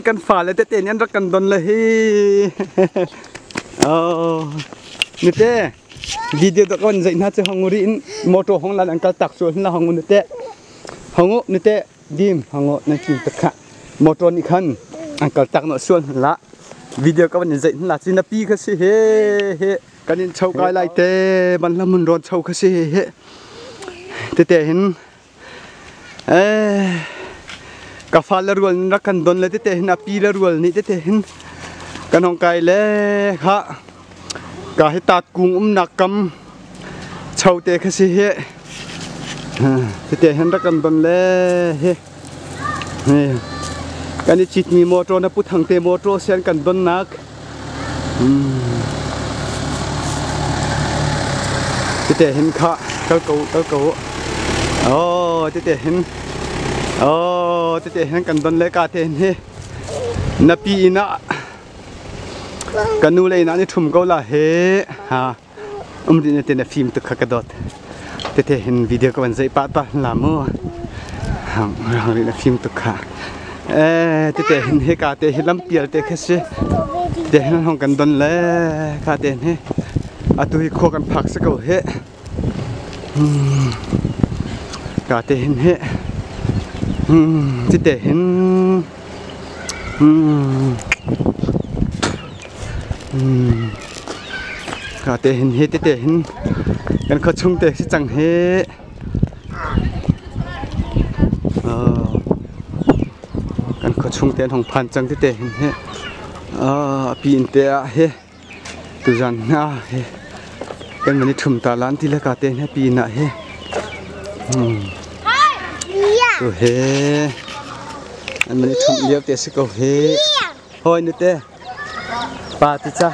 Kan fale tete nih an rak kan don le hi. Oh. Nute video dok on zeih hna cu hong ri in motor hong lan an kal tak sual la hong nute. Hong nute dim hong na kim tak kha. Motor nih khan an kal tak no sual la. Video ka van in zeih la chi na pi kha si he he. Kan in chau kai lai te ban la mun ron chau kha si he he. Tete hin Ka fale rual rak kan don le tete hin a pi le rual nih tete hin kan hong kai le kha ka hi tat kung umnak kam chote kha si hi tete hin rak kan don le hi kan i citmi motor na pu thangte motor sian kan donnak Tete hin kha kal ko kal ko. Oh tete hin oh tete hin kan don le ka te hin hi na pi inn ah ka nu le inn ah ni thum ko la he ha um din te na fim tuk kha ka dot tete hin video ka van zei pa ta la mu hang hang na fim tuk kha eh tete hin he ka te hi lampial te kha si te hin hong kan don le ka te hin atu hi khua kan phak si ko he ka te hin he tete hin Ka te hin hi tete hin kan khua chung te si cang hi. Kan khua chung te an hong phan cang tete hin hi. A pi in te ah hi tuzan hna hi kan van i thum ta lan ti le ka te hin pi in ah hi. Tu he an van i thum lio te si ko hi. Hoi nute. Pa ti ca.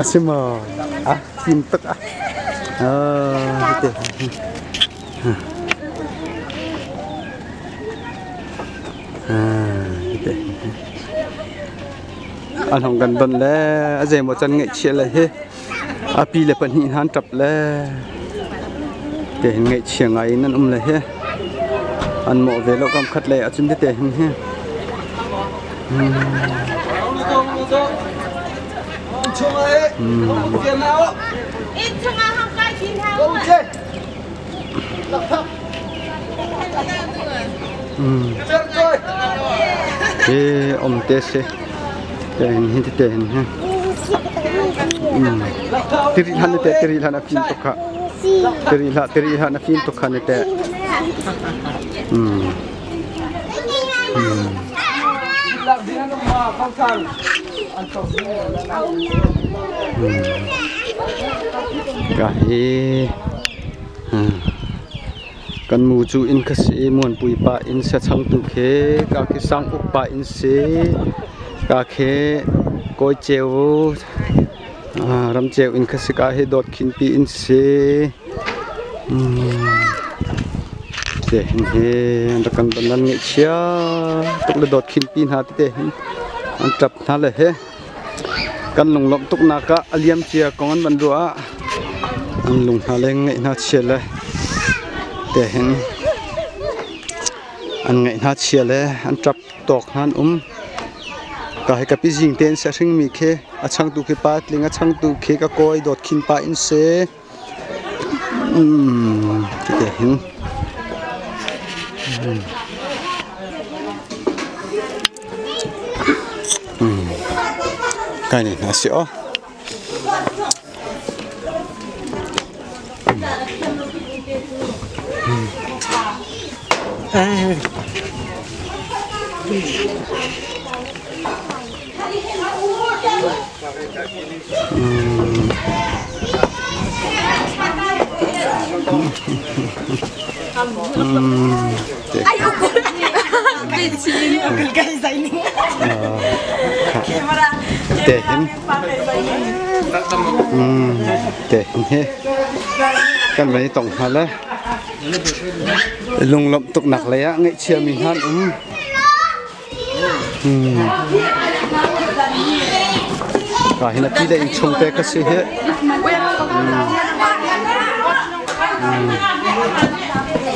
A si maw? A fim tuk ah. Ah, te. Ah, te. An hong kan don le a zeimaw can ngaihchia le hi a pi le pahnih han ṭap le te hin ngaihchia ngai in an um le hi an mawh ve lo kam khat lei ahcun tete hin hi Hi om te si te hin hi te hin hi Tiri hlan te tiri hlan a fim tuk kha tiri hlah tiri hlan a fim tuk kha ni te Ka hi Kan mu cu inn kha si i Muanpui pa inn siachangtu khi ka khi Sanguk pa inn si ka khi Kawi Ceu Ramceu inn kha si ka hi Dawt Khin pi inn si. Te hin hi an rak kan don an ngaihchia tuk le Dawt Khin pi hna tete hin an ṭap hna le he kan lunglawmh tuknak ah a liam cia kong an van ruah ah an lung hna le ngaih hna chia le te hin an ngaih hna chia le an ṭap tawk hna an um. Ka hi ka pi zing tein siahringmi khi a changtu khi pa tling a changtu khi ka kawi dawt khin pa in si. Te hin. Kai ne hna si aw. Te hin te hin hi kan van i tong hna le lunglawmh tuknak lei ah ngaihchia mi hna an um. Ka hin a pi le innchung te ka si hi.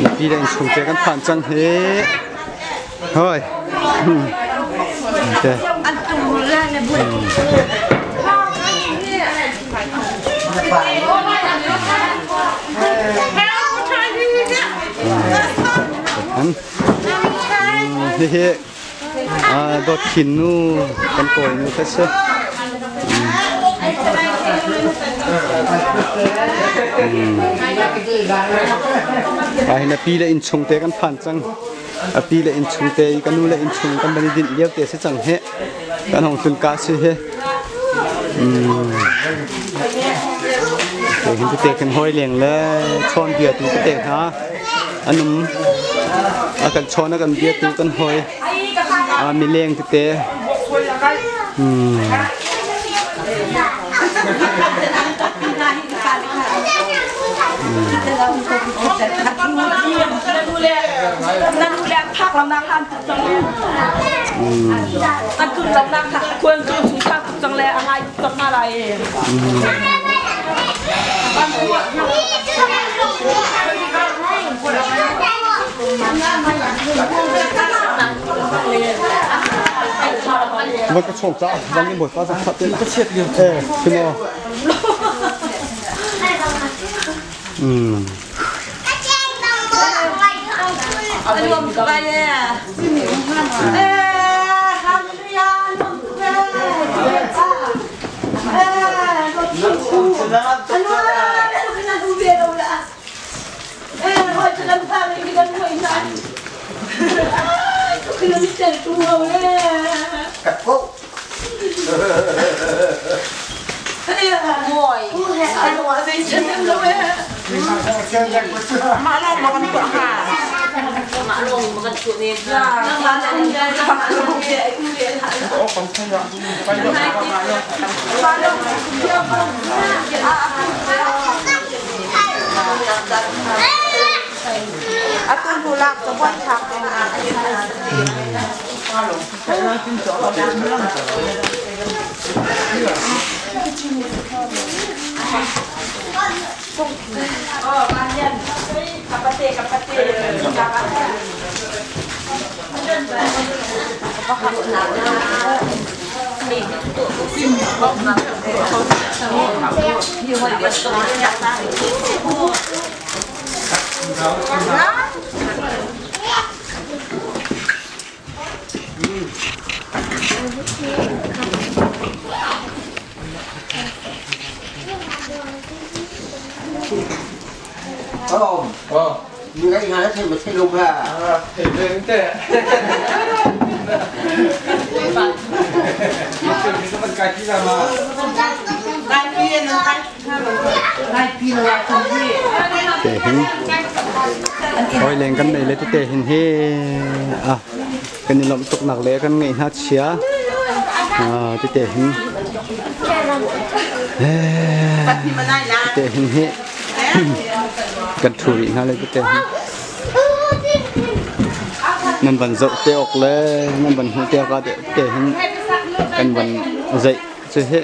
Na pi le innchung te kan phan cang hi. Hoi. Te. Hihi dawt khin nu kan kawi nu kha si. Hi na pi le innchung te kan phan cang. A pi le innchung te i ka nu le innchung kan van i dinh lio te si cang hi. Kan hong tlun ka si hi. Te hin tete kan hoi leng le chawn bia tu tete hna an um. A kan chawn a kan bia tu kan hoi. Mileng tete. Van ka chong ca van in bawipa zang khat te la. Eh, simo. Te hin hoi leng kan nei le tete hin hi a kan i lawmh tuk nak le kan ngeih hna chia tete hin tete hin hi kan thu rih hna le tete hin nan van zoh te awk le nan van hmuh te awk ah te hin kan van zeih cu hi.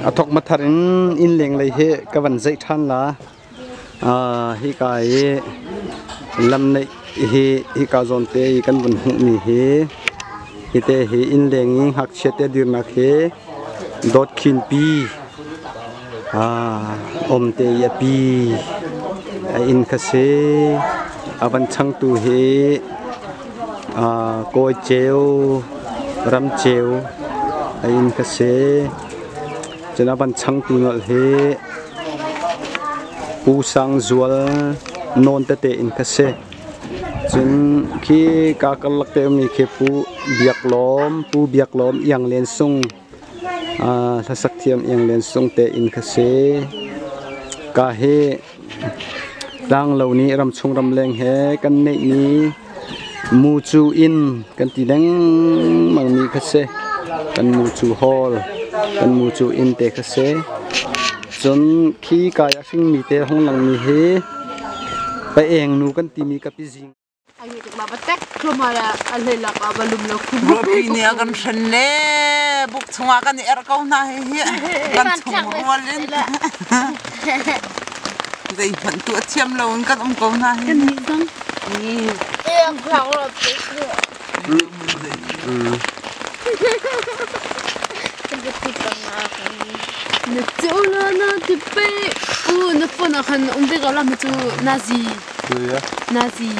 A thok mathar in inn leng lei hi ka van zeih ṭhan la. Hika i lam neih hi hika zawn te i kan vun hmuhmi hi hite hi inn leng i ngakchia te dirnak hi dawt khinpi um te i a pi a inn kha si. A van changtu hi Kawi Ceu, Ram Ceu a inn kha si. Cun a van changtu nolh hi Pu Sang Zual nawn tete inn kha si. Cun khi ka karlak te ummi khi Pu Biak Lawm, Pu Biak Lawm Iang Len Sung hlasak thiam Iang Len Sung te inn kha si. Ka hi Tlanglo nih ramchung ramleng he kan neihmi Mucu inn kan ti lengmang mi kha si. Kan mucu hall, kan mucu inn te kha si. Cun khi kai a hringmi te hung langmi hi paeng nu kan timi ka pi zing. Ruahpi nih a kan hren le buk chungah kan i erh ko hna hihi kan chung rual in zeihmanh tuah thiam loin kan um ko hna hi. Na cu na na ti pe u na phone ah khan um ve ko la ma cu nazi nazi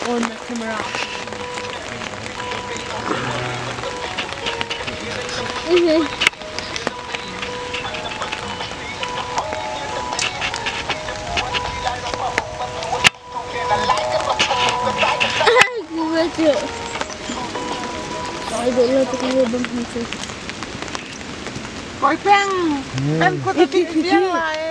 on the camera. Koi peng kan kut a ti vial lai.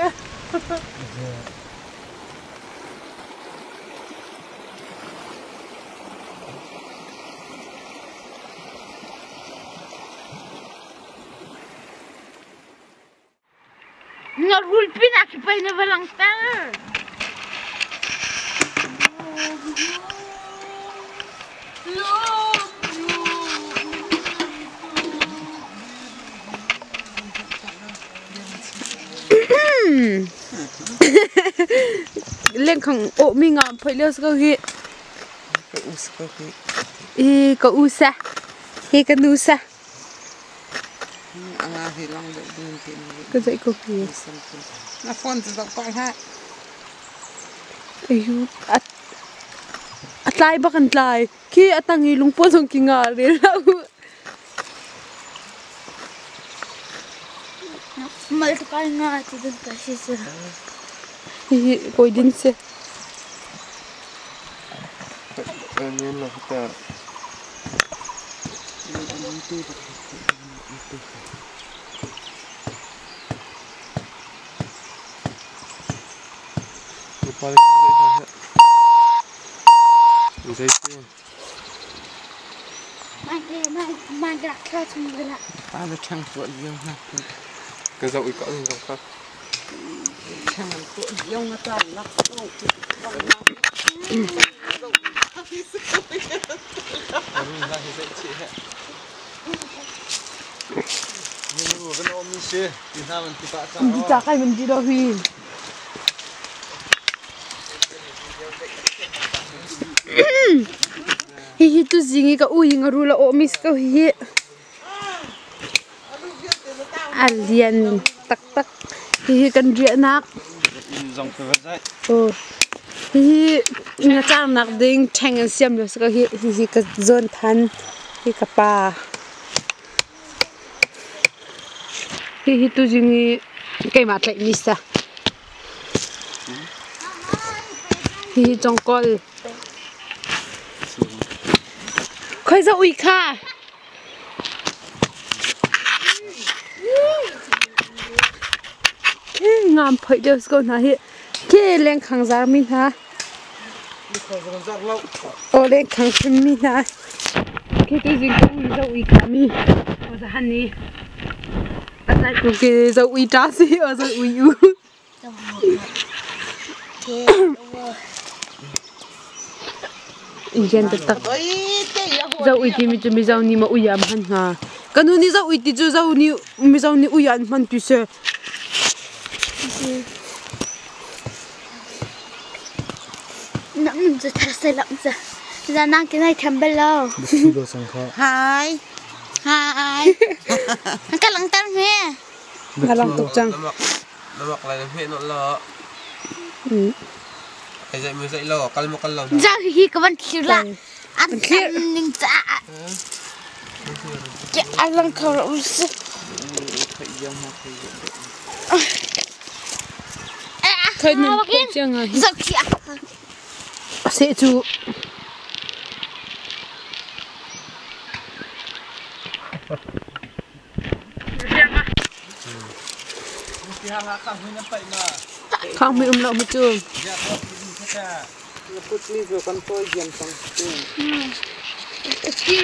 Na rulpi nak hi pei na va langhter. Lengkhang awh mi ngam phoi lio ko hi. Ka us ko hi. I ka usa. Hi ka nusa. Ka zeih ko hi. Na phone cu zoh ko hlah. Ayu a tlai bak an tlai. Khi a tang i lungpaw zong ki nga rel hlah u. Mal tu kai nga ti dun ka si su. Hihi kawi din si. Ka zoh i ka ang zong kha. Ca kai man di do hi. Hihi tu zing i ka u ing a rul a awh mi si ko hihi. A lian taktak. Hihi kan riahnak. Hihi na carnak ding ṭheng an siam lio si ko hi. Hihi ka zawn than. Hi ka pa. Hihi tuzing i keimah tlaihmi si. Hihi congkol. Khoi za ui kha. Ngam phoih deuh ko hna hi. Khi lengkhang zar mi hna. Aw lengkhang hrim mi hna. Khi tuzing ka ui za ui kha mi. Aw za han ni. Ke zo ui ta si o zo ui u. Indian taktak. Zo ui ti mi cu Mizo nih ma ui an hman hnga. Ka nu nih zo ui ti cu zo nih Mizo nih ui an hman ti si. Nam cu thar se lam cu. Zanang ke nai tham bal lo. Hi. Hi. Ka lang tar me. Ka lang tuk cang. Na mak lai na hme not lo. Ai zai mu zai lo kal mo kal lo. Ja hi ka van thlir la. An thlir ning cha. Ke alang kho ro si. Khoi nan khoi chiang a. Zok khi. Seh cu. Khang mi um lo mu cu. Na put mi cu kan tawi diam cang. Ski.